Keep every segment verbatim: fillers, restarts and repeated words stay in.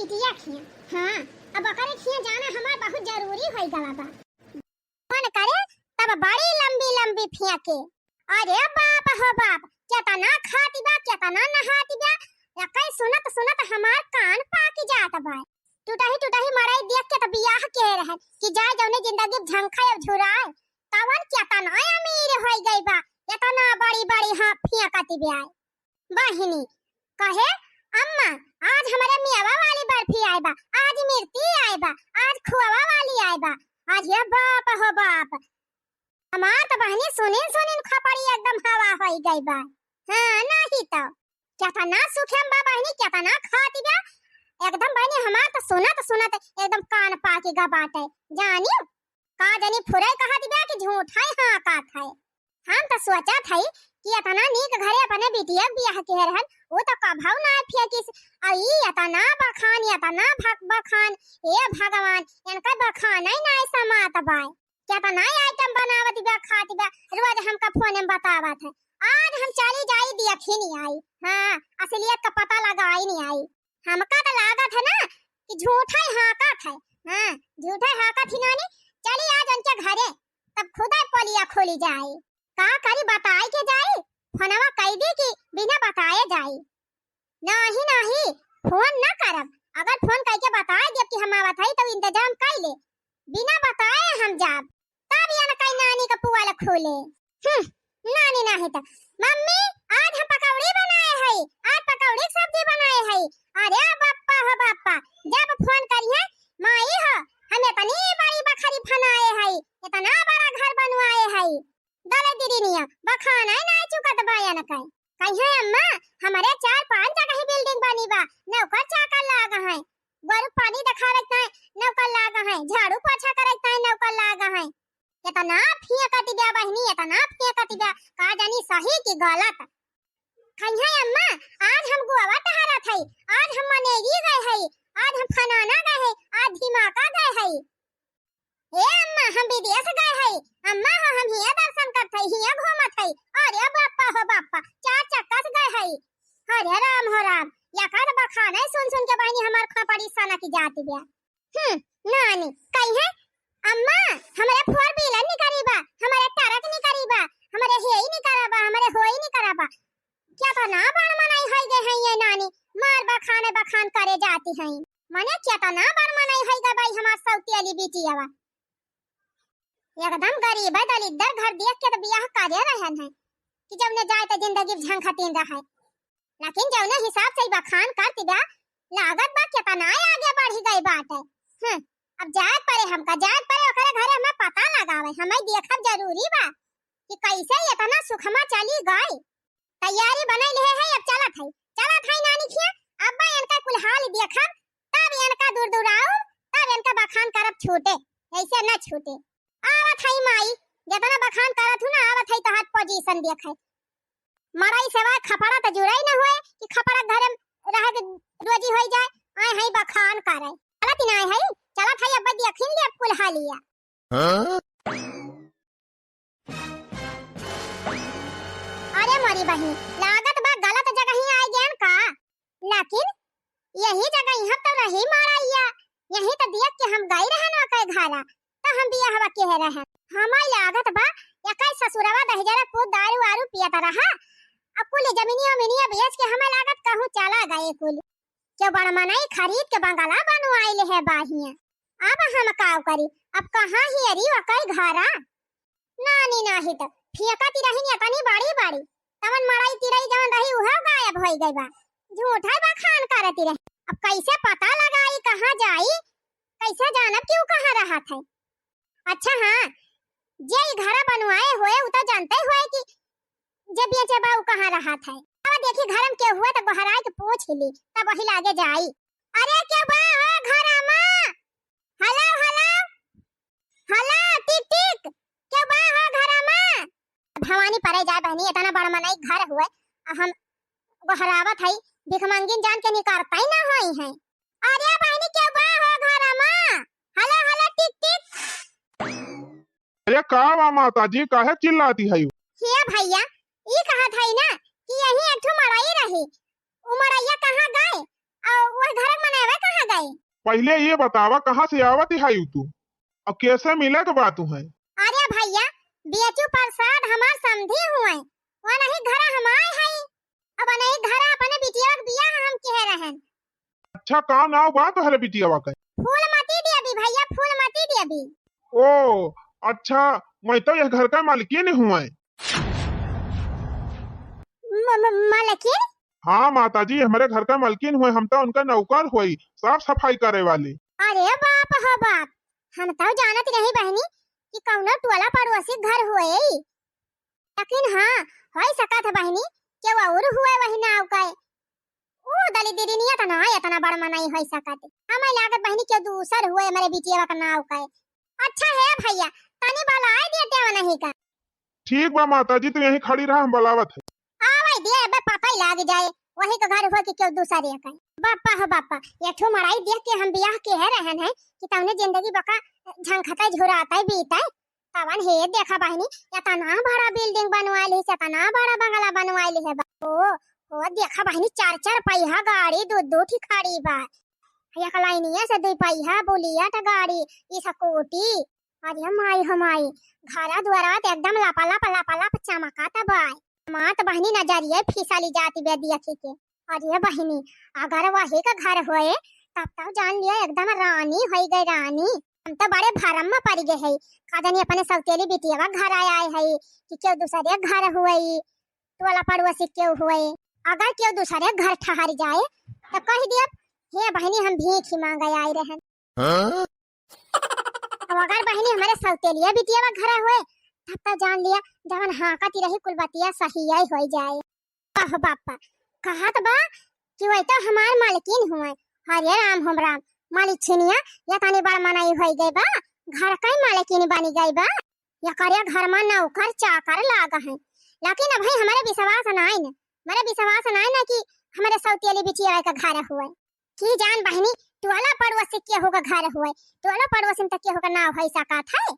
बिटिया खिया, हाँ, अब ओकरे खिया जाना हमार बहुत जरूरी होइ गवा बा। फोन करे तब बड़ी लंबी लंबी फेंके। अरे बाप हो बाप, केतना खाती बा, केतना नहाती बा। एकै सुनत सुनत हमार कान पाकि जात बा। टुटही टुटही मड़ई देख के त बियाह के रहन कि जाए जउने जिंदगी झंखाए झुराए। तवन केतना अमीर होइ गई बा, एतना बड़ी बड़ी हाँफ फेंकती बा। बहिनी कहे, "अम्मा, आज हमरे मेवा वाली बर्फी आए बा, आज मिर्ची आए बा, आज खोवा वाली आए बा।" आज ये बाप हो बाप, हमार त बहिनी सुनिन सुनिन खोपड़ी एकदम हवा होइ गई बा। हाँ, नाही त केतना सुखेम बा बहिनी, केतना खाती बा। एकदम बहिनी हमार त सुनत सुनत एकदम कान पाकि गा बाटे। जानी का जानी फुरई कहत बा कि झूठै हाँकत है। हम त सोचत हई कि एतना नीक घरे अपने बिटिया के बियाह के रहन, उ त कभौ ना फेंकिस। आ ई एतना बखान, एतना भक-, बखान, ए भगवान, इनका बखानै नाय समात बाय। केतना आइटम बनावत बा, खात बा, रोज हमका फोने में बतावत है। आज हम चली जाई, देखी नहीं आई, हाँ, असलियत का पता लगाई नहीं आई। हमका त लागत है ना कि झूठै हाँकत है। हाँ, झूठै हाँकत ही नानी। चली आज उनके घरे, तब खुदै पोलिया खोली जाए। का करी, बताए के जाए? फोनवा कई दी कि बिना बताए जाए। नाही, नाही, फोन ना करब। अगर फोन कई के बताए देब कि हम आवत हई, तब इंतजाम कई ले। बिना बताए हम जाब। तब यनकै नानी का पुआल खोले। हम्म, नानी नाही त, "मम्मी, आज हम पकौड़ी बनाए हई, आज पकौड़ी के सब्जी बनाए हई।" अरे बप्पा हो बप्पा, जब फोन करिहे, "माई हो, हम इतनी बड़ी बखरी फनाए हई, इतना बड़ा घर बनवाए हई।" दले दिरिनिया, बखानै नाय चुकत बा यनकै। कहिए, "अम्मा, हमरे चार पाँच जगह ही बिल्डिंग बनी बा, नौकर चाकर लाग हैं, गोरू पानी देखावे ताई नौकर लाग हैं, झाड़ू पोछा करे ताई नौकर लाग हैं।" इतना फेंकत बा बहिनी, इतना फेंकत बा, का जानी सही कि गलत। कहिए, "अम्मा, आज हम गोवा टहरत हई, आज हम मनेरी गए हई, आज हम फनाना गए हई, आज धिमाका गए हई।" ए अम्मा, हम विदेश गए हई। अम्मा हो, हम हियाँ दर्शन करत हई, हियाँ घूमत हई। अरे बाप्पा हो बाप्पा, चार चक्का से गए हई। अरे राम हो राम, यकर बखानै सुन सुन के बहिनी हमार खोपड़ी सनक जात बा। हम्म, नानी, कहिए, "अम्मा, हमरे four wheeler निकरी बा, हमरे truck निकरी बा, हमरे हेई निकरा बा, हमरे होई निकरा बा।" केतना बड़ मनई होइ गए हैं ये नानी, मार बखान बखान करे जाती हैं। मने केतना बड़ मनई होइ गए भाई हमार सौतेली बिटियावा। एकदम गरीब है, दलिद्दर घर देख के त बियाह करे रहन है कि जउने जाए त जिंदगी झंखतीन रहे। लेकिन जउने हिसाब से ई बखान करती बा, लागत बा केतना आगे बढ़ी गई बाटे। हम्म, अब जाए पड़े हमका, जाए पड़े ओकरे घरे, हमें पता लगावे, हमें देखब जरूरी बा कि कैसे इतना सुखमा चली गई। तैयारी बनाई लिहे है, अब चलत है, चलत है नानी खिया। अब्बा इनका कुल हाल देखब, तब इनका दुरदुराउब, तब इनका बखान करब छूटे, ऐसे न छूटे। आवत है माई, जितना बखान करत हूँ ना, आवत है तहार position देखे। मड़ई से वाय खपड़ा त जुड़ाई न होए कि खपड़ा घरे में रह के रोजी होई जाए, आए है बखान करे। चलत ही ना है, चलत है अब्बा देखिन ले अब कुल हालिया। हाँ? अरे मोरी बहिन, लागत बा गलत जगह ही आइ गयन का? लेकिन यही जगह यहाँ तो रही मड़इया, यही तो देख के हम गई रहन ओके घरा, तो हम बियाहवा केहे रहन। हमें लागत बा एकै ससुरवा दहिजरा पूत दारू वारू पियत रहा, अब कुल जमीनिया उमीनिया बेच के हमें लागत कहूँ चला गए कुल। के बड़ मनई खरीद के बंगला बनवाइले है बाहिया। अब हम काव करी, अब कहाँ ही अरी ओकै घरा? नानी नाही त फेंकत रहिन एतनी बड़ी बड़ी, तवन मड़ई तिरई जवन रही उहो गायब होई गई बा। झूठै बखान करती रही। अब कैसे पता लगाई कहाँ जाई, कैसे जानब कि उ कहाँ रहत है? अच्छा हाँ, जे ई घरा बनवाए होए उ त जानते होए कि जे बेचे बा उ कहाँ रहत है। अब देखी घर में केहू हुए त गोहराई के पूछ ली, तब वही लागे जाई। अरे केहू बा हो घरा मा? हेलो, हेलो, हेलो, टिक, टिक, केहू बा हो घरा मा? भवानी परे जाए बहनी, इतना बड़ मनई घर हुए, आ हम गोहरावत हई, भिखमंगिन जान के निकारता ही ना होई है। अरे बहनी, केहू बा हो घरा मा? हेलो, हेलो, टिक, टिक। अरे का बा माता जी, काहे चिल्लाती है? हे भैया, ई कहत हई ना कि यही एक ठो मड़ई रही, उ मड़इया कहाँ गए? और वह घर के मनई कहाँ गए? पहिले ये बतावा, कहाँ से आवत है तू, और कैसे मिले के बात है? अरे भैया, बेचू प्रसाद हमार समधी हुए, वो नहीं घर हमार है, अब नहीं घर अपने बिटिया के बियाह हम कह रहन। अच्छा, का नाव बा तोहरे बिटियावा के? फूलमती देवी भैया, फूलमती देवी। ओ, अच्छा, मैं तो यह घर का मालकिन हुए। म-, म-, मालकिन? हाँ माता जी, हमरे घर का मालकिन हुए, हम तो उनका नौकर हुई, साफ सफाई करे वाले। अरे बाप हो बाप, हम तो जानत रही बहनी कि कौनो टोला पड़ोसी घर हुए, लेकिन हाँ, होई सकत है बहनी, केहू और हुए वही नाव का। ओ दली दीदी निया तो ना, इतना बड़ मनई होई सकत है। हमें लागत बहनी केहू दूसर हुए हमरे बिटिया का नाव का। अच्छा है भैया, तनी बलाई देते हो नहीं का। ठीक बा माता जी, तू यहीं खड़ी रहा, हम बुलावत है। आवे दिया, अबे पता ही लाग जाए, वही का घर हुआ कि केहू दूसरे का। बापा हो बापा, ये ठो मड़ाई देख के हम बियाह के है रहन है कि तौने जिंदगी बका झंखता झुराता बीता। तवन हे देखा बहिनी, एतना बड़ा building बनवाइल है, एतना बड़ा बंगला बनवाइल है बा। ओ, ओ देखा बहिनी, चार चार पहिया गाड़ी, दू दू ठी खड़ी बा। एक लाइनिया से दुई पहिया बुलेट गाड़ी, ई स्कूटी। अरे माई हो माई, घरा दुआरा त एकदम लपा लप, लपा लप चमकात बा। मात बहिनी नजरिए फिसली जाती बे देखी के। अरे बहिनी, अगर वही का घर होए, तब तो जान लिया एकदम रानी होई गई, रानी। हम तो बड़े भरम में पड़ गए है, का जानी अपने सौतेली बिटिया का घर आए आए है कि केहू दूसरे घर हुए, टोला पड़ोसी केहू हुए। अगर केहू दूसरे घर ठहर जाए तो कह दिया, "हे बहिनी, हम भीख ही मांगे आए रहन।" हाँ? अब अगर बहिनी हमरे सौतेलिया बिटिया का घर हुए, तब तो जान लिया जवन हाँकती रही कुल बतिया सही आई होई जाए। आहो बापा, कहत बा कि वही तो हमार मालकिन हुए। हरे राम हम राम, मालिक छिनिया, या तनी बड़ मनई होई गई बा, घर कई मालकिन बनी गई बा, या करे घर में नौकर चाकर लाग है। लेकिन अबही हमरे विश्वास नाई न, हमरे विश्वास नाई न कि हमरे सौतेली बिटिया का घर हुए। की जान बहिनी, टोला पड़ोस से केहू का घर हुए, टोला पड़ोस में तो केहू का नाव होई सकत है।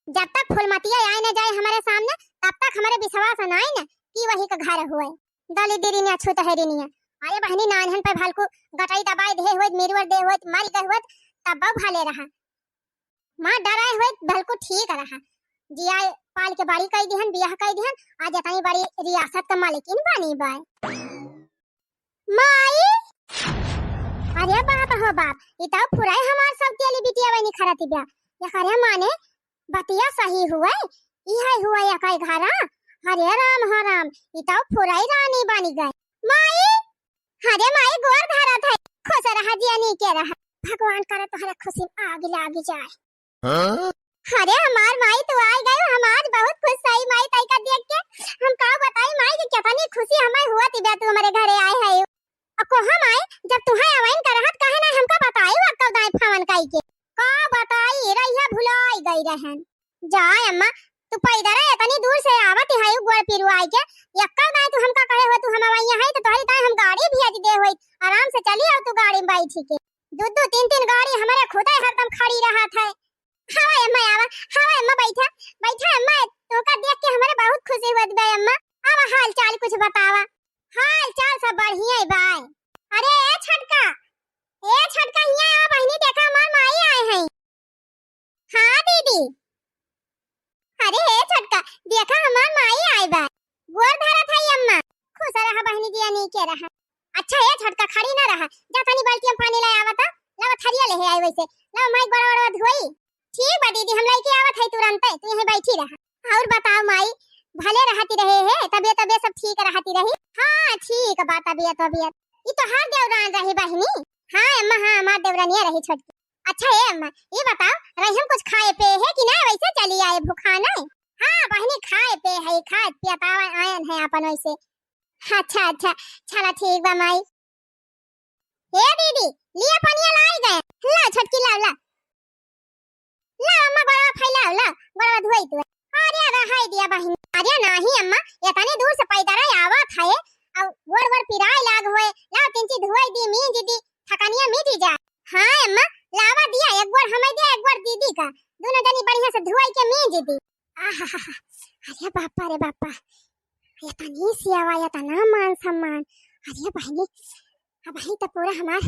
जब तक फुलमतिया आए न जाए हमरे सामने, तब तक हमरे विश्वास नाई न कि वही का घर हुए। दली दिरिनिया छुत है रिनिया। अरे बहिनी, नानहन पे भलकू गटाई दबाई दे होइत, मिरवर दे होइत, मर गए होइत, तब भले रहा। माँ डराए होइत, भलकू ठीक रहा। जिया पाल के बड़ी कई दिहन, बियाह कई दिहन, आज इतनी बड़ी रियासत का मालिकिन बनी बाय। माई! अरे बाप हो बाप, ई तो फुराई हमार सौतेली बिटिया बनी खरती बा। या करे माने बतिया सही हुए, ई है हुए या कई घरा। हरे राम हो राम, ई तो फुराई रानी बनी गई। माई! हरे माई गोर धरत है, खुश रहा जिया नीके रहा। भगवान करे तोहरे खुशी में आग लाग जाए। हाँ? अरे हमार माई तू आ गई, हम आज बहुत खुश हई माई तई का देख के। हम का बताई माई कि कितनी खुशी हमें हुआ थी बे तू हमारे घरे आए है। अ कोहा माई, जब तुहे अवैन का रहत काहे ना हमका बताई वक्त दाई फोन कई के। का बताई रहिया भुलाई गई रहन। जा अम्मा, तू पैदल इतनी दूर से आवत है गोड़ पिरुआई के, यक्का दाई तू हमका कहे हो तू हम अवैया है तो तोहरी दाई हम गाड़ी भेज दे होई, आराम से चली आओ तू गाड़ी में बैठी के। दू दू तीन तीन गाड़ी हमारे खुदे हरदम खड़ी रहत है। हवा अम्मा आवा, हवा अम्मा बैठा, बैठा अम्मा, तोका देख के हमारे बहुत खुशी होत बा अम्मा। आवा हाल चाल कुछ बतावा। हाल चाल सब बढ़िया ही बा। अरे ए छोटका, ए छोटका हिया आ बहिनी देखा हमार माई आए हैं। हाँ दीदी। अरे ए छोटका, देखा हमार माई आए बा। गोर धरत है अम्मा। खुश रहा बहिनी जिया नीके रहा। अच्छा ए छोटका खड़ी ना रहा, जा तनी बाल्टी में पानी ले आवता। लावा थरिया ले आए वैसे। लावा माई गोड़ वोड़ धोई। ठीक बा दीदी, हम लेके आवत है तुरंते, तू यहीं बैठी रहा। और बताओ माई, भले रहती रहे है, तबियत तबियत सब ठीक रहती रही? हाँ ठीक बा तबियत तबियत। ई तो हर देवरान रही बहिनी। हाँ अम्मा, हाँ हमार देवरानिया रही छोटकी। अच्छा ए अम्मा, ये बताओ रही हम कुछ खाए पे है कि ना, वैसे चली आए भूखा नहीं? हाँ बहिनी खाए पे है, खाए पियत आए- आयन है अपन वैसे। अच्छा अच्छा, चला ठीक बा माई। हे दीदी, लिया पनिया लाई गए। ला छोटकी ला ला। ला अम्मा गोड़वा फैलाओ ला, गोड़वा धोई तू। अरे रहै दिया बहिन। अरे नाही अम्मा, इतनी दूर से पैदल आवत है, अब गोड़ गोड़ पिराए लाग होए। ला तिनची धोई दी, मींज दी, थकानिया मिटी जा। हाँ अम्मा, लावा दिया, एक गोड़ हमें दिया, एक गोड़ दीदी का, दोनों जनी बढ़िया से धोई के मींज दी। आहा, अरे बापा रे बापा, इतनी सेवा, इतना मान सम्मान। अरे बहिनी, अब ही तो पूरा हमार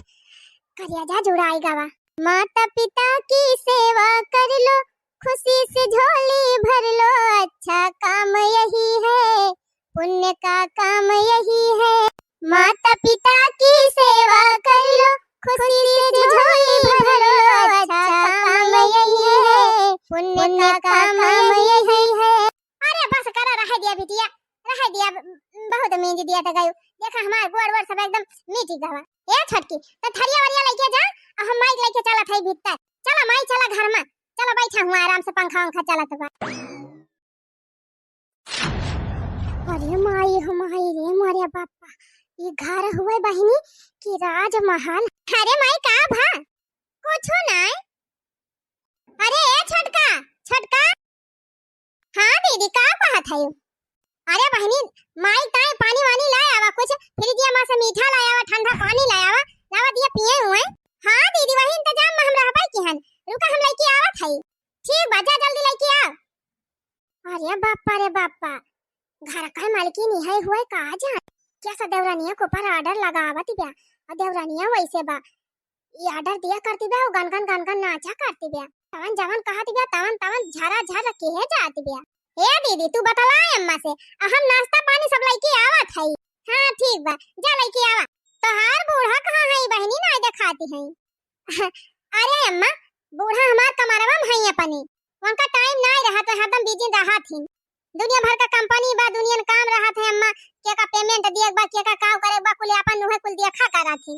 करेजा जुड़ाई गवा। माता पिता की सेवा कर लो, खुशी से झोली भर लो, अच्छा काम यही है, पुण्य का काम यही है। माता पिता की सेवा कर लो, खुशी से झोली भर लो, अच्छा काम यही है, पुण्य का काम यही है। अरे बस करा, रहे दिया बिटिया, रहे दिया, ब-, बहुत मींज दिया त गयो। देखा हमार गोड़ वोड़ सब एकदम मिटी गवा। ए छोटकी, त थरिया वरिया लइके जा, आ हम माई लइके चलत हई भीतर। चला माई, चला घर मा, चला बैठा हुआ आराम से, पंखा वंखा चलत बा। अरे माई हो माई रे, मोरे बापा, ई घर हुए बहिनी कि राजमहल? अरे माई का भा? कुछो नाय। अरे ए छोटका, छोटका। हाँ दीदी, का कहत है? अरे बहिनी, माई ताई पानी वानी लाय आवा, कुछ फ्रिजिया मा से मीठा लाय आवा, ठंडा पानी लाय आवा, लावा दिया पिए हुए। हाँ दीदी, वही इंतजाम मा हम रहबे किहन, रुका हम लइके आवत हई। ठीक बा, जा जल्दी लइके आव। अरे बापा रे बापा, घर का मालकिन इहै हुए का जान? कैसा देवरानिया के ऊपर order लगावत बा, और देवरानिया वैसे बा, ई order दिया करती बा, वो गनगन गनगन नाचा करती बा, तवन जवन कहती बा, तवन तवन झरा झर किहे जाती बा। ए दीदी, तू बतला अम्मा से, आ हम नाश्ता पानी सब लइके आवत हई। हाँ ठीक बा, जा लइके आवा। तोहार बूढ़ा कहाँ है बहिनी, नाय देखाती है। अरे अम्मा, बूढ़ा हमार कमरवा मा है अपनी, उनका time नाय रहत है, हरदम busy रहत ही। दुनिया भर का company बा, दुनिया काम रहत है अम्मा, के का payment दिए बा, के का काव करे बा, कुल अपन उहे कुल देखा करत ही।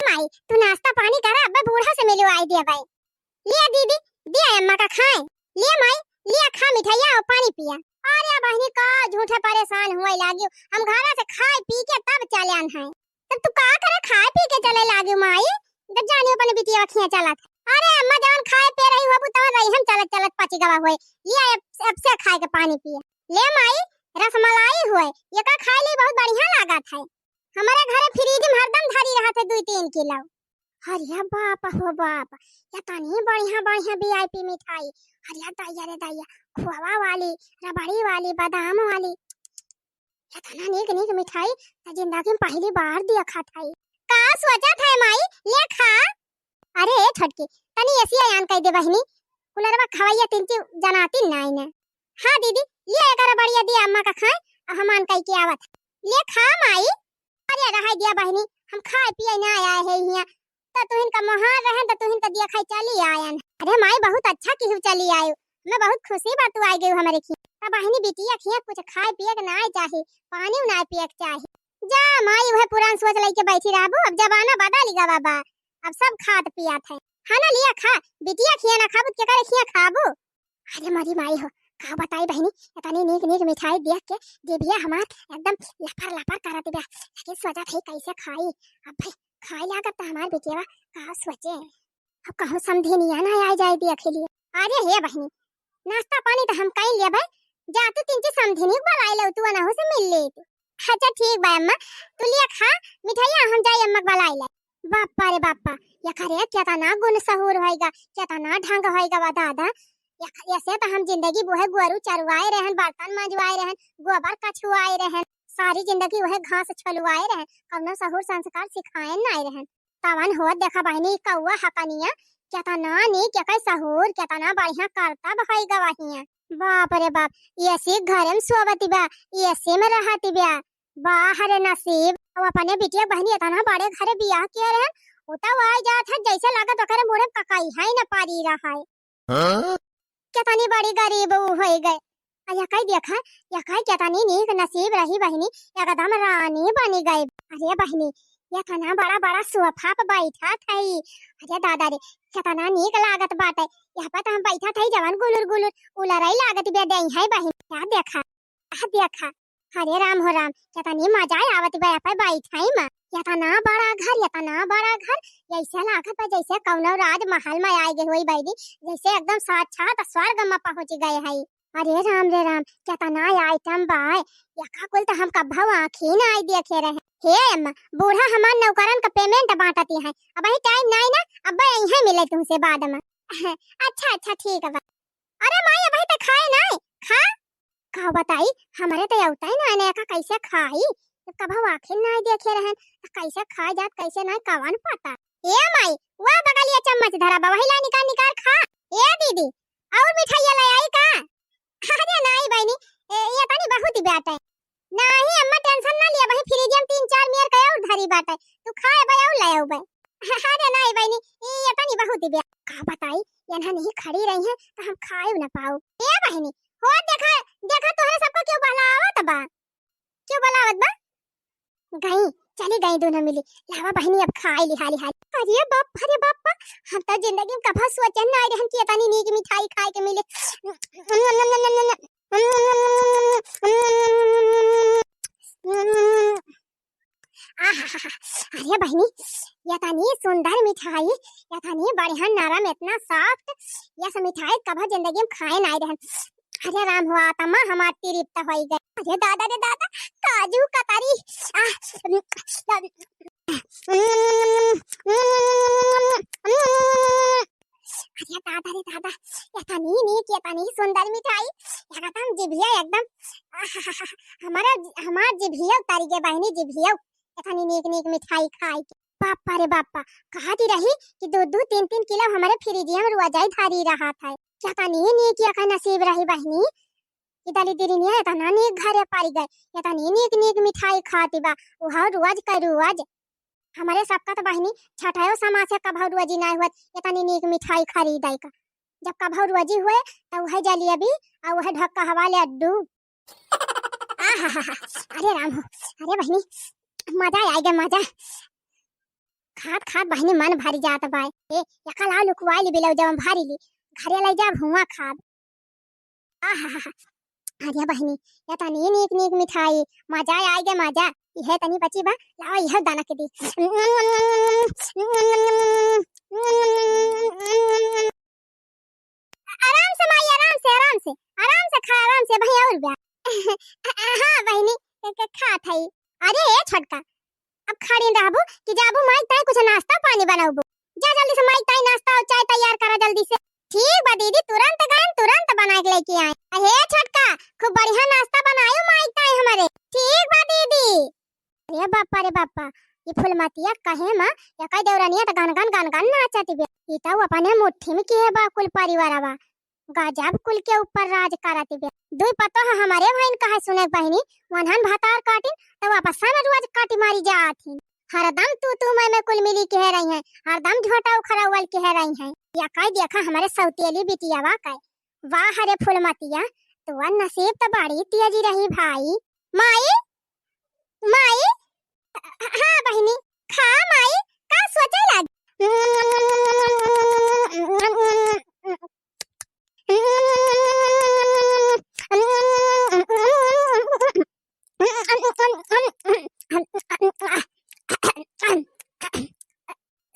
माई, तू नाश्ता पानी करा, अब्बे बूढ़ा से मिलवाई देबे। लिया दीदी, दिया अम्मा का खाए। लिया माई, लिया खा मिठाइया और पानी पिया। अरे बहिनी का झूठे परेशान हुए लागियो, हम घरा से खाए पी के तब चले आन है। तब तू का करे खाए पी के चले लागियो माई? जब जानियो अपने बिटिया खिया चलत। अरे अम्मा जवन खाए पे रही हो, तवन रही हम चलत चलत पची गवा हुए। लिया अब, अब से खाए के पानी पिया। ले माई, रसमलाई हुए, ये का खाए ली बहुत बढ़िया लागत है। हमारे घरे फ्रिज मा हरदम धरी रहत है दुई तीन किलो। अरे बाप हो बाप, एतनी बढ़िया बढ़िया VIP मिठाई। अरे दैया रे दैया, खोवा वाली, रबड़ी वाली, बादाम वाली, एतना नीक नीक मिठाई त जिंदगी मा पहली बार देखत हई। का सोचत है माई, ले खा। अरे ए छोटकी, तनी एसिया आन कई दे बहिनी, कूलरवा खवैया तीन ची जनाती नाई ने। हाँ दीदी, ले एकर बढ़िया दिया अम्मा का खाए, आ हम आन कई के आवत। ले खा माई। अरे रहाई दिया बहिनी, हम खाए पिए ना आए है हियाँ, त तुहिन का मोहार रहन त तुहिन त दिया खाई चली आयन। अरे माई बहुत अच्छा किहू चली आयु, मैं बहुत खुशी बा तू आई गयू हमरे खिया। त बहिनी बिटिया खिया कुछ खाए पिए के ना चाही, पानी ना पिए के चाही। जा माई, उहे पुरान सोच लइके बैठी रहबू, अब जमाना बदल गवा बा, अब सब खात पियत है। हाँ ना, लिया खा, बिटिया खिया ना खाबू, केकरे खिया खाबू? अरे मोरी माई हो, का बताई बहिनी, एतनी नीक नीक मिठाई देख के जिभिया हमार एकदम लपर लपर करत बा, लेकिन सोचत है कैसे खाई। अब भाई खाए लागत त हमार बिटिया का सोचे। अब कहूँ समधिनिया ना आ जाए देखे लिए। अरे हे बहिनी, नाश्ता पानी त हम कई लेबे, जा तू तीन ची समधिनी के बुलाई ले, तू अनहु से मिल ले तू। अच्छा ठीक बा अम्मा, तू लिया खा मिठाइया, हम जाई अम्मा के बुलाई ले। बापा रे बापा, एकरे केतना गुण सहूर होइगा, केतना ढंग होइगा बा दादा। एक-, ऐसे त हम जिंदगी भर गोरू चरवाए रहन, बर्तन मंजवाए रहन, गोबर कछुआए रहन, सारी जिंदगी उहे घास छलुआए रहन, कौनो सहूर संस्कार सिखाए नाई रहन। तवन होत देखा बहिनी, कौआ हकनिया, केतना नीक, एकै सहूर, केतना बढ़िया करतब होइगा बहिया। बाप रे बाप, एसी घरे मा सोवत बा, एसी मा रहत बा। वाह रे नसीब, अब अपने बिटिया बहिनी एतना बड़े घरे बियाह किए रहन, उ त आई जात है जैसे लागत ओकरे मुड़े मा ककई है न परी रहै। हाँ? केतनी बड़ी गरीब उ होइ गए। आ यकई देखा, यकई केतनी नीक नसीब रही बहिनी, एकदम रानी बनी गए। अरे बहिनी, एतना बड़ा बड़ा सोफा पे बैठत हई। अरे दादा रे, केतना नीक लागत बाटे। यहाँ पे त हम बैठत हई जवन गुलुर गुलुर उलरई लागत बे देई है बहिनी। का देखा, का देखा। अरे राम हो राम, केतनी मजा आवत बा यहाँ पे बैठई मा। एतना बड़ा घर, एतना बड़ा घर, ऐसे लागत बा जैसे कौनो राजमहल मा आए गए होई बहिनी, जैसे एकदम साक्षात स्वर्ग मा पहुँच गए हई। अरे राम रे राम, केतना item बा, एका कुल त हम कब्बो आँखी नाई देखे रहे। हे अम्मा, बूढ़ा हमार नौकरन का payment बाँटती है, अबही time नाई ना, अब्बे यहीं मिले तुमसे बाद मा। अच्छा अच्छा ठीक बा। अरे माई, अबही त खाए नाई, खा। का बताई, हमरे त अवतै नाई ना, एका कैसे खाई, जब कब्बो आँखी नाई देखे रहन, त कैसे खाए जात कैसे नाई कवन पता। ए माई, वा बगलिया चम्मच धरा बा, वही ला निकार निकार खा। ए दीदी, और मिठाइया ले आई का? अरे नाई बहिनी, ए, ये तनी बहुत ही बाटे। नाही अम्मा, tension ना लिया, वही फ्रिज में तीन चार मेर का और धरी बाटे, तू खाए बे और ले आऊ बे। अरे नाई बहिनी, ये तनी बहुत ही बा-, का बताई, यन्हा नहीं खड़ी रही है तो हम खाए ना पाऊ। ए बहिनी, हो देखा, देखा तोहरे सबको क्यों बहलावत बा? क्यों बलावत बा? गई, चली गई दोनों मिली। लावा बहिनी, अब खाई ली हाली हाली। अरे बाप, अरे बाप, हम तो जिंदगी में कभा सोचे ना रहन कि इतनी नीक मिठाई खाए के मिले। आहा, अरे बहिनी, इतनी सुंदर मिठाई, इतनी बढ़िया नरम, इतना soft, ये सब मिठाई कभा जिंदगी में खाए ना रहन। अरे राम हो, आत्मा हमार तृप्त होई गए। अरे दादा रे दादा, काजू कतरी। आ, अरे दादा रे दादा, इतनी नीक, इतनी सुंदर मिठाई, एकदम जिभिया एकदम, हमारा, हमार जिभिया उतारी गए बहिनी, जिभिया, इतनी नीक नीक मिठाई खाई के। बापा रे बापा, कहती रही कि दो दो तीन तीन किलो हमारे फ्रिजिया में रोजाई धरी रहत है। क्या तनी नीक एकर नसीब रही बहिनी, कि दलिद्रिनिया इतना नीक घरे पड़ गए, इतनी नीक नीक मिठाई खाती बा, उहा रोज का रोज। हमारे सबका तो बहिनी छठायो समाज से कभौ रोजी नाय हुआ, इतनी नीक मिठाई खरीदे का। जब कभौ रोजी हुए, तो वह जलेबी और वह ढक्का हवा लड्डू। आहा, अरे राम हो, अरे बहिनी, मजा आ गया, मजा। खात खात बहिनी मन भरी जात बाय। ए, यका लाओ लुकवाई ली बिलौजवा भारी ली, घरे ले जाब हुआ खाब। आहा, अरे बहिनी, या तनी नीक नीक मिठाई, मजा आ गया, मजा। यह तनी बची बा, लाओ यह दाना के दी। आराम से माई, आराम से, आराम से, आराम से खा, आराम से भाई, और बा। हाँ बहिनी, के, के खात हई। अरे ए छोटका, अब खड़ी रहबू कि जाबू माई ताई कुछ नाश्ता पानी बनाबू? जा जल्दी से माई ताई नाश्ता और चाय तैयार करा जल्दी से। ठीक बा दीदी, तुरंत गए, तुरंत बना के लेके आए। अरे छोटका, खूब बढ़िया नाश्ता बनायो माई ताई हमारे। ठीक बा दीदी। अरे बापा रे बापा, ये फुलमतिया कहे माँ, या कई देवरानिया त गन गन गन गन नाचत बे। ई त अपने मुट्ठी में किहे बा कुल परिवारवा। गजब कुल के ऊपर राज करत बे। दुई पतोह हमारे भइन कहे सुने बहिनी, वनहन भतार काटिन, त वापस में रोज काटी मारी जात ही। हरदम तू तू मैं मैं कुल मिली के रही है, हरदम झोटा उखरावल के रही है। या कई देखा हमारे सौतेली बिटियावा कई, वाह रे फुलमतिया, तोर नसीब त बड़ी तेजी रही भाई। माई, माई, हाँ बहिनी, खा माई, का सोचे लाग?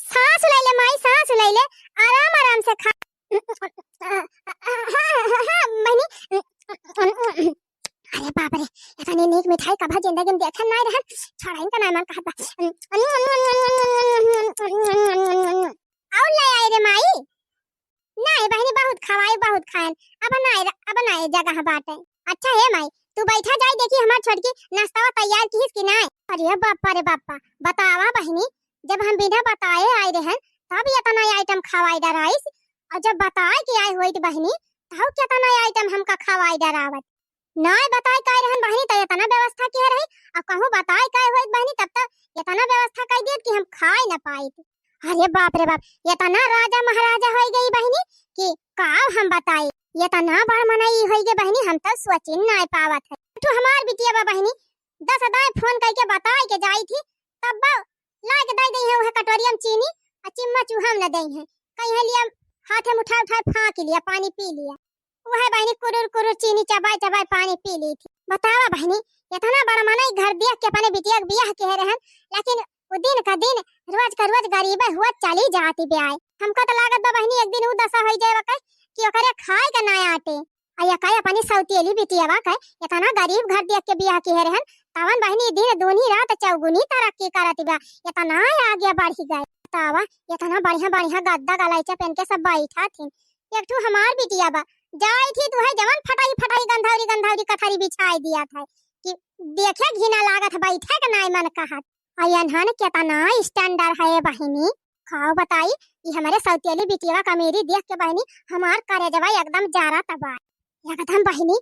साँस उलैले माई, साँस उलैले, आराम आराम से खा। हाँ, हाँ, हाँ, बहिनी। अरे बाप रे, इतनी नीक मिठाई कभा जिंदगी में देखे नाय रहन। छोड़ाइन का नाय मन कहत बा। और ले आई रे माई। नाय बहिनी, बहुत खवाई, बहुत खाएन। अब नाय, अब नाय जगह बाटे। अच्छा हे माई, तू बैठा जाई, देखी हमार छोटकी नाश्तावा तैयार किहिस कि नाय। अरे बापा रे बापा, बतावा बहिनी, जब हम बिना बताए आए रहन, तब इतना item खवाई डराइस, और जब बताए के आए होइत बहिनी, तब कितना item हमका खवाई डरावत। नाय बताए काहे रहन बहिनी, त इतना व्यवस्था किहे रही, अब कहूँ बताए काहे होइत बहिनी, तब त इतना व्यवस्था कइ देत कि हम खाए न पाइत। अरे बाप रे बाप, इतना राजा महाराजा होइ गई बहिनी कि का हम बताई, इतना बड़ मनई होइ गई बहिनी, हम त सोचिन नाय पावत है। तू हमार बिटिया बा बहिनी, दस दाई फोन कइके बताए के जाई थी, तब बा लाके दइ दइ है वह कटोरिया में चीनी, आ चिम्मा चूहा में न दइ है, कहीं है लिया हाथे में उठाए उठाए फाँक लिया, पानी पी लिया। वह बहिनी कुरुर कुरुर चीनी चबाए चबाए पानी पी ली थी। बतावा बहिनी, इतना बड़ा मनई घर देख के अपने बिटिया के बियाह किहे रहन, लेकिन वो दिन का दिन, रोज का रोज गरीबे हुआ चली जाती बे आए। हमका तो लागत बा बहिनी, एक दिन उ दशा होइ जाए वकै कि ओकरे खाए के ना आटे। आ या कहे अपनी सौतेली बिटियावा के इतना गरीब घर देख के बियाह किहे रहन, तवन बहिनी दिन दूनी रात चौगुनी तरक्की करत बा, इतना आगे बढ़ी गए। बतावा, इतना बढ़िया बढ़िया गद्दा गलैचा पहन के सब बैठा थी, एक ठो हमार बिटिया बा, जाई थी तो है जवन फटाई फटाई गंधौरी गंधौरी कथरी बिछाई दिया था कि देखे घिना लागत, बैठे के नाय मन कहत। आ यन्हन केतना standard है बहिनी, का बताई, ई हमरे सौतेली बिटिया क अमीरी देख के बहिनी हमार करेजवा एकदम जरत बा। एकदम बहिनी,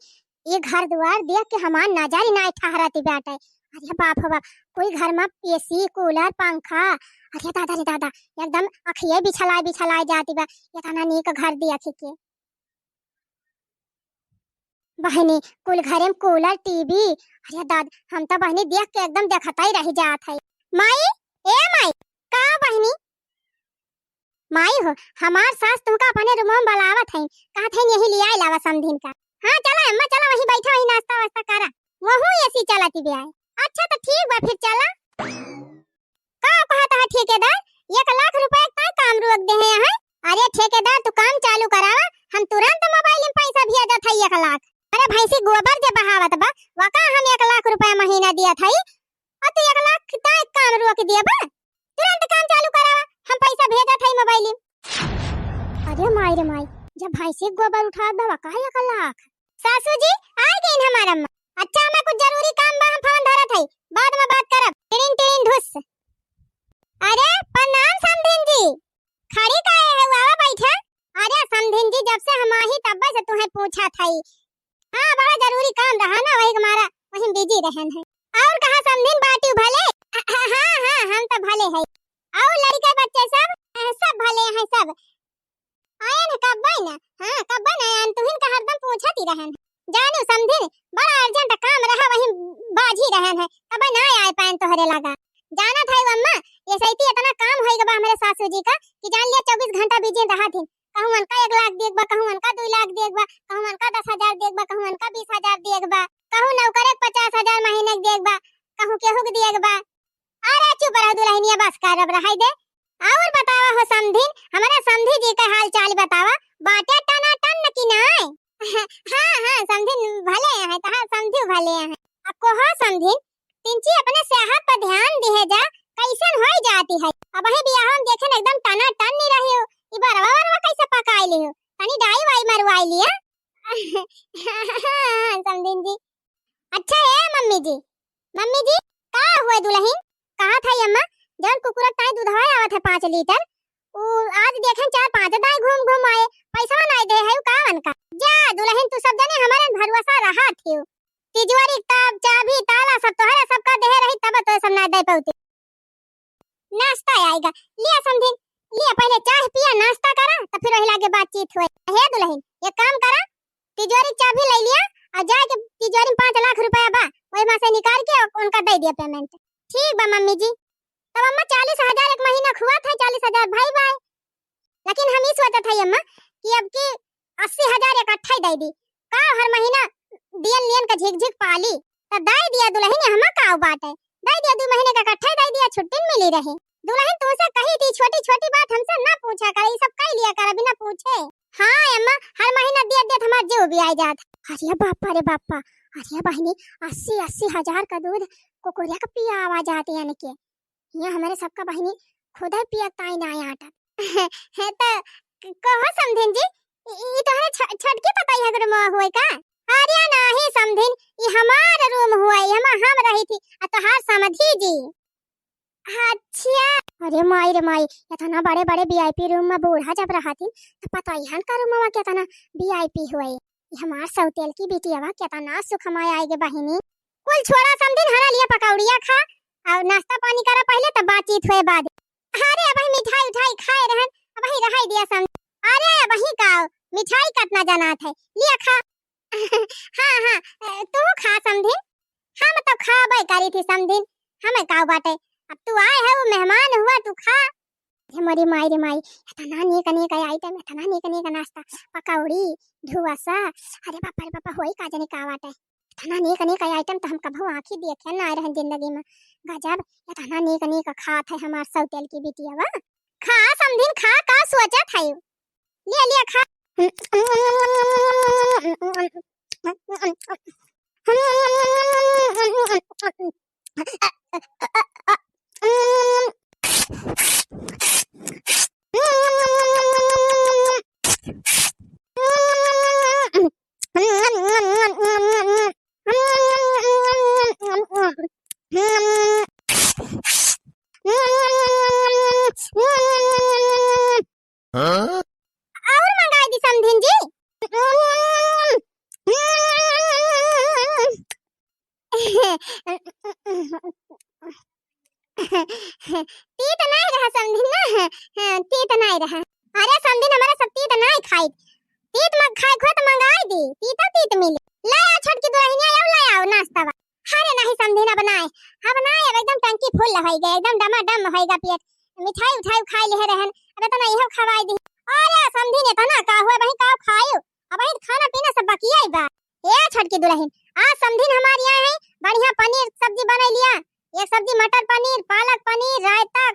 ई घर दुआर देख के हमार नजर ही नाहीं ठहरत बाटे। अरे बाप हो बाप, कोई घर मा AC, cooler, पंखा, अरे दादा रे दादा, एकदम अँखिये बिछलाए बिछलाए जात बा, एतना नीक घर देख के। बहिनी, कुल घरे में cooler, TV, अरे दाद, हम तो बहिनी देख के एकदम देखत ही रह जात है। माई, ए माई, का बहिनी? माई हो, हमार सास तुमका अपने रूम में बुलावत है, कहत है यही लियाए लावा समधिन का। हाँ, चला अम्मा, चला, वहीं बैठा, वहीं नाश्ता वास्ता करा, वहू AC चलत बे आए। अच्छा तो ठीक बा, फिर चला। का कहत है ठेकेदार, एक लाख रुपया क ताई काम रोक देहे हैं? अरे ठेकेदार, तू काम चालू करावा, हम तुरंत मोबाइल में पैसा भेजत है एक लाख। अरे भैंसी गोबर जे बहावत बा, वका हम एक लाख रुपया महीना दियत है, और तू एक लाख ताई काम रोक देबा? तुरंत काम चालू करावा, हम पैसा भेजत है मोबाइल में। अरे माई रे माई, जब भैंसी गोबर उठावत बा, वका एक लाख। सासू जी, आ गईन हमार अम्मा। अच्छा, हमें कुछ जरूरी काम बा, हम फोन धरत हई, बाद में बात करब। टिड़िन टिड़िन ढुस। अरे प्रणाम समधिन जी, खड़ी काहे है, आवा बैठा। अरे समधिन जी, जब से हम आई तब से तुहे पूछत हई। हाँ, बड़ा जरूरी काम रहा ना, वही हमारा वही बिजी रहन है। और कहा समधिन, बाटी भले? हाँ हाँ, हम तो भले है। और लड़के बच्चे सब? सब भले हैं सब। आयन है कब्बे न, हाँ, कब्बे न आयन, तुहिन का हरदम पूछत ही रहन। जानू समधिन, बड़ा urgent काम रहा, वही बाझी रहन है, कब्बे ना आए पायन तोहरे लगा। जानत है अम्मा, ये सैती इतना काम होई गबा हमरे सासू जी का कि जान लिया चउबीस घंटा बिजी रहत हिन। कहूँ उनका एक लाख देख बा, कहूँ उनका दुई लाख देख बा, कहूँ उनका दस हजार देख बा, कहूँ उनका बीस हजार देख बा, कहूँ नौकरे के पचास हजार महीने के देख बा, कहूँ केहू के देख बा। अरे चुप रह दुलहिनिया, बस कर, अब रहै दे। और बतावा हो समधिन, हमरे समधी जी के हाल चाल बतावा, बाटे टनाटन कि नाय? हाँ हाँ समधिन भले हैं, तहार समधी भले हैं। अब कहो समधिन, तिनची अपने सेहत पर ध्यान दिहे जा, कैसन होई जाती है। अबही बियाह में देखे न एकदम टनाटन नहीं रही हो, ई बरवा वरवा कैसे पकाई ली हो, तनी डाई वाई मरवाई लिया। समधिन जी, अच्छा ए मम्मी जी, मम्मी जी, का हुए दुलहिन? कहत है अम्मा, जौन कुकुरा ताई दूधवा आवत है पाँच लीटर, उ आज देखेन चार पाँच दाई घूम घूम आए, पैसा नाहीं दे है, उ का उनका? जा दुलहिन, तू सब जने हमरे भरोसा रहत हियो। तिजोरी, ताब, चाभी, ताला सब तोहरे सबका देहे रही, तब तो सब ना दे पौती। नाश्ता आएगा। लिया समधिन, लिया, पहिले चाह पिया, नाश्ता करा, तब फिर वही लागे बातचीत होए। हे दुलहिन, एक काम करा, तिजोरी क चाभी लै लिया और जाके तिजोरी में पाँच लाख रुपया बा, वही मा से निकाल के उनका दे दिया payment। ठीक बा मम्मी जी। तब अम्मा चालीस हजार एक महीना क हुआ था, चालीस हजार भाई भाई। लेकिन हम ई सोचत हई अम्मा कि अब की अस्सी हजार इकट्ठा ही दे दी, का हर महीना दियन लियन का झिक झिक पाली, त दे दिया दुलहिन, हमा का बात है, दे दिया, दो महीने का इकट्ठा ही दे दिया, छुट्टी मिली रही। दुलहिन तुमसे कही थी छोटी छोटी बात हमसे ना पूछा करे, ई सब कह लिया कर बिना पूछे। हाँ अम्मा, हर महीना दिया दिया हमार जीव भी आ जात। अरे बापा रे बापा, अरे बहिनी, अस्सी अस्सी हजार का दूध कुकुरिया का पियावा जात यानी के। यहाँ हमरे सबका बहिनी खुदे पियत ताई ना आटत। है तो क-, कहो समधिन जी, ई, ई तोहरे छ-, छोटकी पतोहिया के रूमवा हुए का? अरे नाही समधिन, ई हमार रूम हुए, ई हमा-, हम रही थी, आ तोहार समधी जी। अच्छा। अरे माई रे माई, इतना बड़े बड़े VIP रूम में बूढ़ा जब रहती, तो पतोहियन का रूमवा कितना VIP हुए। ई हमार सौतेल की बिटियावा केतना सुखमय आएगे बहिनी। कुल छोड़ा समधिन, हरा लिया पकौड़िया खा और नाश्ता पानी करा पहिले, तब बातचीत हुए बाद। अरे अबही मिठाई उठाई खाए रहन, अबही रहाई दिया समधिन। अरे अबही का मिठाई कतना जनात है, लिया खा। हाँ हाँ, तू खा समधिन, हम तो खाबे करी थी समधिन, हमें का बाटे, अब तू आए है, वो मेहमान हुआ, तू खा। हे मोरी माई रे माई, इतना नीक नीक item, इतना नीक नीक नाश्ता, पकौड़ी, ढुआसा, अरे बाप रे बाप, होई का जाने का बाटे। इतना नीक नीक item तो हम कभू आँखी देखे ना आए रहन जिंदगी में। गजब, इतना नीक नीक खात है हमार सौतेल की बिटियावा। खा समधिन खा, का सोचत है? लिया लिया खा। हाँ? और मंगाई दी समधिन जी। तीत नाई रहा समधिन ना, हाँ, तीत नाई रहा। अरे समधिन, हमारा सब तीत नाई खाई, तीत मग खाए खोए तो मंगाई दी, तीता तीत मिली। ले आओ छोटकी दुल्हनिया, आओ ले आओ नाश्ता बा। अरे नहीं समधिन, अब नाई, अब नाई, अब एकदम टंकी फुल होई गए, एकदम डमाडम होई गा पेट। मिठाई उठाई खाई ले रहन, अब इतना इहो खवाई दी। अरे समधिन, इतना का हुआ, वही का खायू? अब वही खाना पीना सब बकिया ही बा। ए छोटकी दुल्हन, आज समधिन हमारे यहाँ है, बढ़िया पनीर सब्जी बनाई लिया, एक सब्जी मटर पनीर, पालक पनीर, रायता,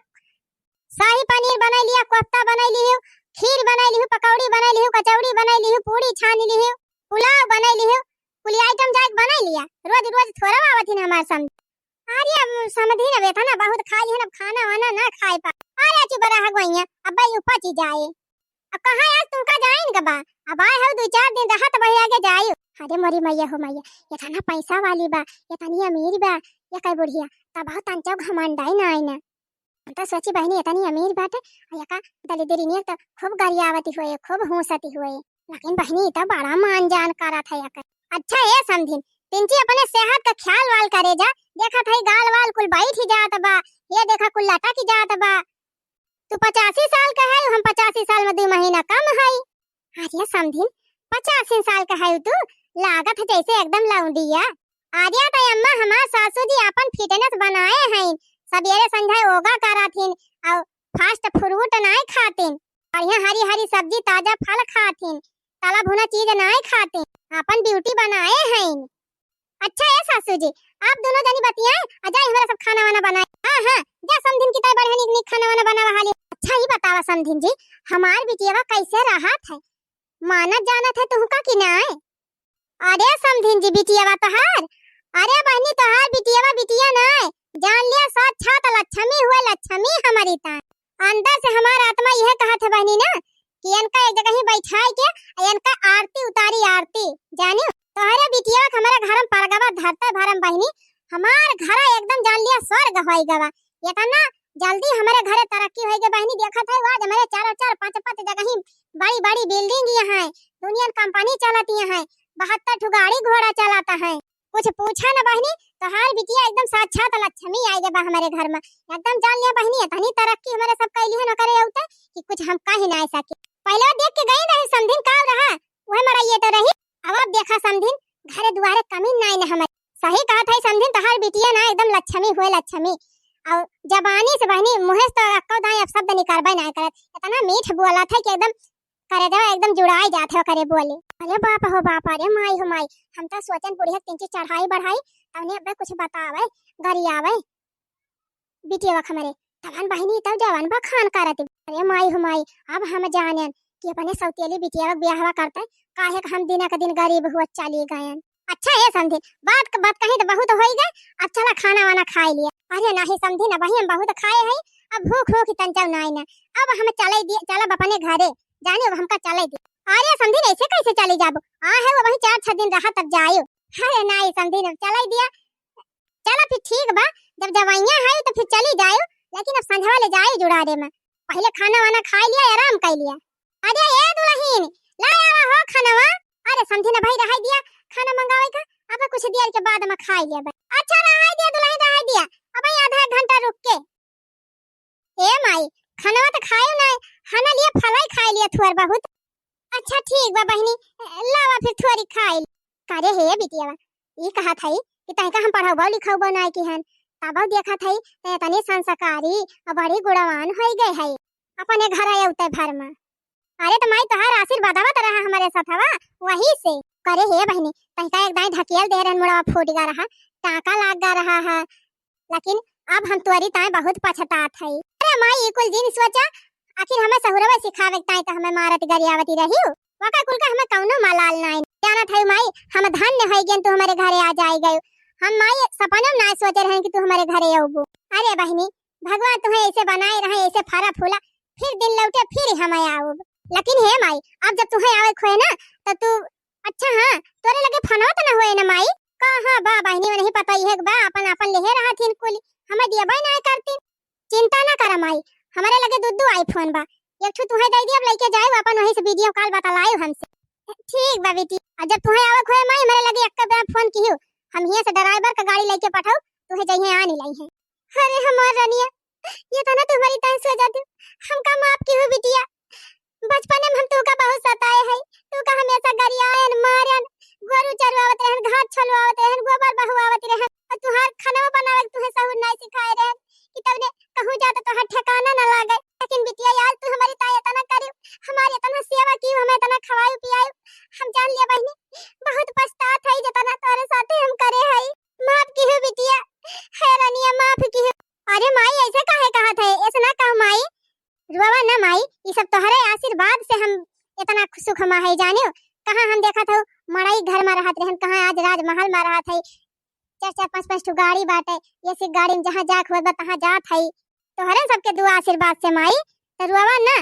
शाही पनीर बनाई लिया, कोफ्ता बनाई लिहू, खीर बनाई लिहू, पकौड़ी बनाई लिहू, कचौड़ी बनाई लिहू, पूड़ी छानी लिहू, पुलाव बनाई लिहू, कुल आइटम जाए के बनाई लिया। रोज रोज थोड़ा आवत ही ना हमारे समधिन। अरे अब समधिन, अब इतना बहुत खाई है ना, अब खाना वाना ना खाए पा। अरे चुप रहा गोइया, अब भाई उपची जाए। अब कहाँ आज तुमका जाइन का बा? अब आए हो दो चार दिन रहा तब आगे जायु। अरे मोरी मैया हो मैया, इतना पैसा वाली बा, इतनी अमीर बा, ये कई बुढ़िया, तब हो तंचो घमंडाई ना आई ना। हम तो सोची बहिनी इतनी अमीर बाटे, आ यका दलिद्रिनिया तो खूब गरियावती हुए, खूब हूसती हुए। लेकिन बहिनी तो बड़ा मान जान करत है यका। अच्छा ए समधिन, तिनची अपने सेहत का ख्याल वाल करे जा, देखत है गाल वाल कुल बैठ ही जात बा, ये देखा कुल लटक ही जात बा। तू पचासी साल का है, हम पचासी साल में दो महीना कम है। अरे समधिन, पचासी साल का है तू, लागत है जैसे एकदम लौंडिया। अरे तो अम्मा, हमार सासू जी अपन फिटनेस बनाए हैं, सबेरे संझा योगा कराथिन और फास्ट फ्रूट नाय खातिन, बढ़िया हरी हरी सब्जी, ताजा फल खातिन, तला भुना चीज नाय खातिन, अपन ब्यूटी बनाए हैं। अच्छा ए सासू जी, आप दोनों जनी बतियाए, आ जाए हमारा सब खाना वाना बनाए। हाँ हाँ, जा समधिन की ताई बढ़िया निक निक खाना वाना बनावा हाली। अच्छा ही बतावा समधिन जी, हमार बिटियावा कैसे रहत है, मानत जानत है तुहका कि नाय? अरे समधिन जी, बिटियावा तोहार, अरे बहिनी तोहार बिटियावा बिटिया नाय, जान लिया साक्षात लक्ष्मी हुए, लक्ष्मी हमारी तान। अंदर से हमार आत्मा यह कहत है बहिनी ना कि इनका एक जगह ही बैठाई के इनका आरती उतारी, आरती। जानियो तोहरे बिटिया के हमारे घर में परगवा धरते भरम बहिनी, हमार घर एकदम जान लिया स्वर्ग होई गवा। इतना जल्दी हमारे घरे तरक्की होई गई बहिनी, देखत है आज हमारे चार चार पाँच पाँच जगह ही बड़ी बड़ी बिल्डिंग यहाँ है, दुनिया में कंपनी चलती है, बहत्तर ठो गाड़ी घोड़ा चलाता है। कुछ पूछा न बहिनी, तोहार बिटिया एकदम साक्षात लक्ष्मी आई गई बा हमारे घर में। एकदम जान लिया बहिनी, इतनी तरक्की हमारे सब कैली है न करे अउते कि कुछ हम कह ही ना सके। पहले देख के गई रही समधिन का रहा, वह मड़ाइए तो रही। अब आप देखा समधिन, घरे दुआरे कमी नाई न हमारे। सही कहत है समधिन, तोहार बिटिया ना एकदम लक्ष्मी हुए लक्ष्मी। और जबानी से बहिनी मुँहे से तो अक्को दाई अपशब्द निकलबे ना करत, इतना मीठ बोलत है कि एकदम करेजवा एकदम जुड़ाई जात है ओकरे बोली। अरे बाप हो बाप, अरे माई हो माई, हम तो सोचन बुढ़िया के तिनची चढ़ाई बढ़ाई, तवने अब्बे कुछ बतावे, गरियावे। बिटिया हमरे, तवन बहिनी तब जवन बखान करत। अरे माई हो माई, अब हम जानेन कि अपने सौतेली बिटिया के बियाहवा करते, काहे के हम दिना के दिन गरीब हुआ चली गयन। अच्छा ए समधिन, बात क-, बात कही तो बहुत होई गए, अब चला खाना वाना खाई लिया। अरे नाही समधिन, अबही हम बहुत खाए हैं, अब भूख भूख तंचव नाई ना, अब हम चले दिए, चलब अपने घरे, जानी अब हमका चले दिए। अरे समधिन, ऐसे कैसे चली जाबो? आ है वो वही चार छह दिन रहा तब जायो। अरे नाही समधिन, अब चले दिया, चला फिर ठीक बा, जब जवैया है तो फिर चली जायो, लेकिन अब संझवा ले जाए जुड़ारे में, पहले खाना वाना खाई लिया, आराम कर लिया। अरे ए दुल्हन, ला आवा हो खानवा। अरे समधिन भाई रहाई दिया, खाना मंगावे का, अब कुछ देर के बाद में खाई लेबे। अच्छा रहाई दिया दुल्हन, रहाई दिया, अब आधा एक घंटा रुक के। ए माई, खानवा तो खायो ना, खाना लिए फलाई खाई लिया थोर बहुत। अच्छा ठीक बा बहिनी, लावा फिर थोरी खाई। करे हे बिटियावा, ई कहत हई कि तहका हम पढ़ाउबो लिखाउबो नाय किहन, तब देखत हई त इतनी संस्कारी और बड़ी गुणवान होई गए हई अपने घर आउते भर में। अरे त माई तोहार आशीर्वादवा त रहा हमरे सथवा, वही से। करे हे बहिनी, तहका एक दाई ढकेल दे रहन, मुड़वा फूट गा रहा, टाका लाग गा रहा है, लेकिन अब हम तोरी ताई बहुत पछतात हई। अरे माई, ई कुल जिन सोचा, आखिर हमें सहुरवे सिखावे के ताई तो हमें मारत गरियावती रही। वका कुल का हमें कौनो मलाल नाई। जानत हई माई, हम धन्य होई गेन तू हमारे घरे आ जाई गयो। हम माई सपने में ना सोचे रहन कि तू हमारे घरे अउबू। अरे बहिनी, भगवान तुम्हें ऐसे बनाए रहे, ऐसे फरा फूला, फिर दिन लौटे फिर हम आउब। लेकिन हे माई, अब जब तुम्हें आवे खोए ना तो तू अच्छा, हाँ, तोरे लगे फोनवा त न होए न माई? कहाँ बा बहिनी, नहीं पता, इहे बा, अपन, अपन लेहे रहत हिन कुली, हमें दियबे ना करती। चिंता ना करा माई, हमारे लगे दू दू iPhone बा, एक ठो तुहे दइ दिया, अब लइके जाइउ अपन, वहीं से video call बतलाइउ हमसे। ठीक बा बिटिया, अउर जब तुहे आवक होए माई, हमरे लगे एक बार फोन किहिउ, हम हियाँ से driver का गाड़ी लइके पठाउ, तुहे जइहे आनी लइहे। अरे हमार रनिया, ये तो ना तुम्हारी ताई सो जाती, हमका माफ किहिउ बिटिया। बचपने में हम तुहका बहुत सताए हई, तुहका हमेशा गरियायन, मारन, गोरू चरवावत रहन, घास छोलवावत रहन, गोबर बहवावत रहन, अउर तुहार खाना बनावे के तुहे सहूर नाहीं सिखाए रहन कि तबने कहूँ जा तो तुहार ठिकाना न लागे। लेकिन बिटिया, आज तू हमारी ताई इतना करिउ, हमारी इतना सेवा किउ, हमें इतना खवाइउ पियाइउ, हम जान लिया बहिनी, बहुत पछतात हई जितना तोहरे साथे हम करे हई। माफ किहिउ बिटिया, हे रनिया माफ किहिउ। अरे माई, ऐसे काहे कहत है, ऐसे ना कहो माई, रुआवा ना माई, ई सब तोहरे आशीर्वाद से हम इतना सुख मा है जानिउ। कहाँ हम देखत हउ मड़ई घर मा रहत रहन, कहाँ आज राजमहल मा रहत है, चार चार पाँच पाँच ठो गाड़ी बाटे, ये से गाड़ी में जहाँ जाक होत बा तहाँ जात है, तोहरे सबके दुआ आशीर्वाद से माई, तो रुआवा ना।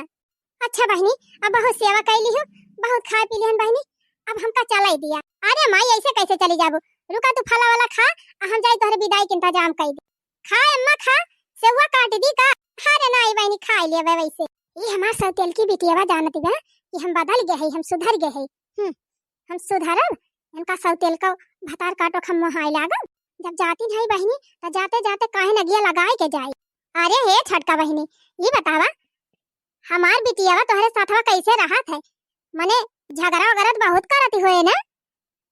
अच्छा बहिनी, अब बहुत सेवा कइ लिहु, बहुत खाए पी लिहन बहिनी, अब हमका चलइ दिया। अरे माई, ऐसे कैसे चली जाबू? रुका, तू फला वाला खा, आ हम जाई तोहरे विदाई के इंतजाम कइ दी। खा अम्मा खा, सेवा काट दी का? अरे नाहीं बहिनी, खाइ लेबे वैसे। ई हमार सौतेलकी बिटियावा जानत बा कि हम बदल गए हई, हम सुधर गए हई। हम्म, हम सुधरब? इनका सौतेलका भतार काटो हम मोहाई लागब। जब जाती नहीं बहिनी, त जाते जाते काहे नगिया लगाए के जाई? अरे हे छोटका बहिनी, ई बतावा, हमार बिटियावा तोहरे साथवा कैसे रहत है? मने झगड़ा वगैरह तो बहुत करत होए ना?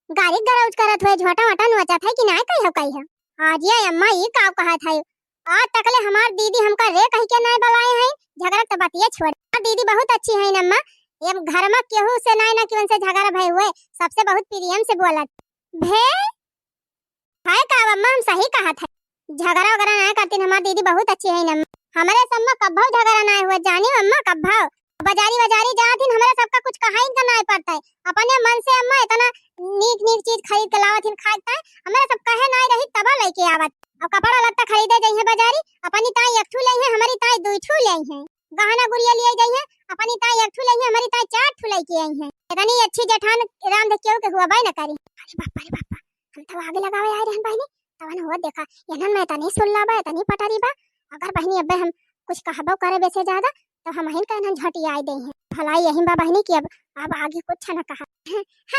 गारी गलौज करत होए, झोटा वोटा नोचत है कि नाहीं कहियो कहियो? आज ये अम्मा ई का कहत है? आज तकले हमार दीदी हमका रे कहि के नाहीं बलाए हैं, झगड़ा तो बतिये छोड़। हमार दीदी बहुत अच्छी है अम्मा, ये घर मा केहू से नाहीं ना कि उनसे झगड़ा भय हुए, सबसे बहुत प्रेम से बोलत। भे है का अम्मा, हम सही कहत है, झगड़ा वगैरह नाहीं करतीन, हमार दीदी बहुत अच्छी है अम्मा। हमरे से अम्मा कब्भौ झगड़ा नाहीं हुआ, जानी अम्मा कब्भौ। बाजारी बाजारी जात हिन, हमरे सबका कुछ कहाइन का नाहीं पड़त है, अपने मन से अम्मा इतना नीक नीक चीज खरीद के लावत हिन खाए के ताई, हमरे सब कहे नाहीं रही तब लइके आवत। अउर कपड़ा लत्ता खरीदे जइहे बाजारी, अपनी ताई एक ठू लइहे, हमरी ताई दुई ठू लइहे। गहना गुरिया लिए जइहे, अपनी ताई एक ठू लइहे, हमरी ताई चार ठू लइके अइहे। इतनी अच्छी जेठान राम देख केहू के हुआ बाय न करी। अरे बापा रे बापा, हम तो आगे लगावे आए रहन बहिनी, तवन हुआ देखा, इन्हन में इतनी सुल्ला बा, इतनी पटरी बा। अगर बहिनी अब्बे हम कुछ कहबो करे बेसे ज्यादा, तो हमहिन के इन्हन झटियाए देइहे। भलाई यही बा बहिनी कि अब, अब आगे कुछ न कहा।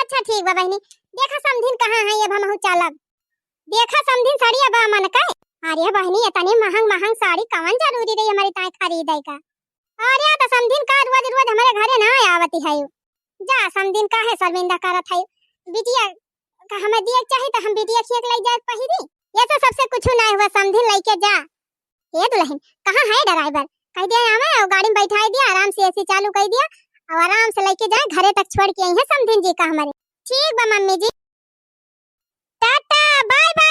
अच्छा ठीक बा बहिनी, देखा समधिन कहाँ है, अब हमहू चलब। देखा समधिन सड़िया बा मन के। अरे बहिनी, इतनी महंग महंग साड़ी कवन जरूरी रही हमरी ताई खरीदे का? अरे तो समधिन का रोज रोज हमरे घरे नाहीं आवती है। जा समधिन काहे शर्मिंदा करत है? बिटिया का हमें दिए के चाही तो हम बिटिया खिया के लइ जाए पहिरी। ये तो सबसे कुछ नाहीं हुआ, समधिन लइके जा। ए दुलहिन, कहाँ है driver? कहि दिया आवे अउर गाड़ी में बैठाइ दिया, आराम से AC चालू कइ दिया अउर आराम से लइके जाए, घरे तक छोड़ के अइहे समधिन जी का हमरे। ठीक बा मम्मी जी, टाटा bye bye।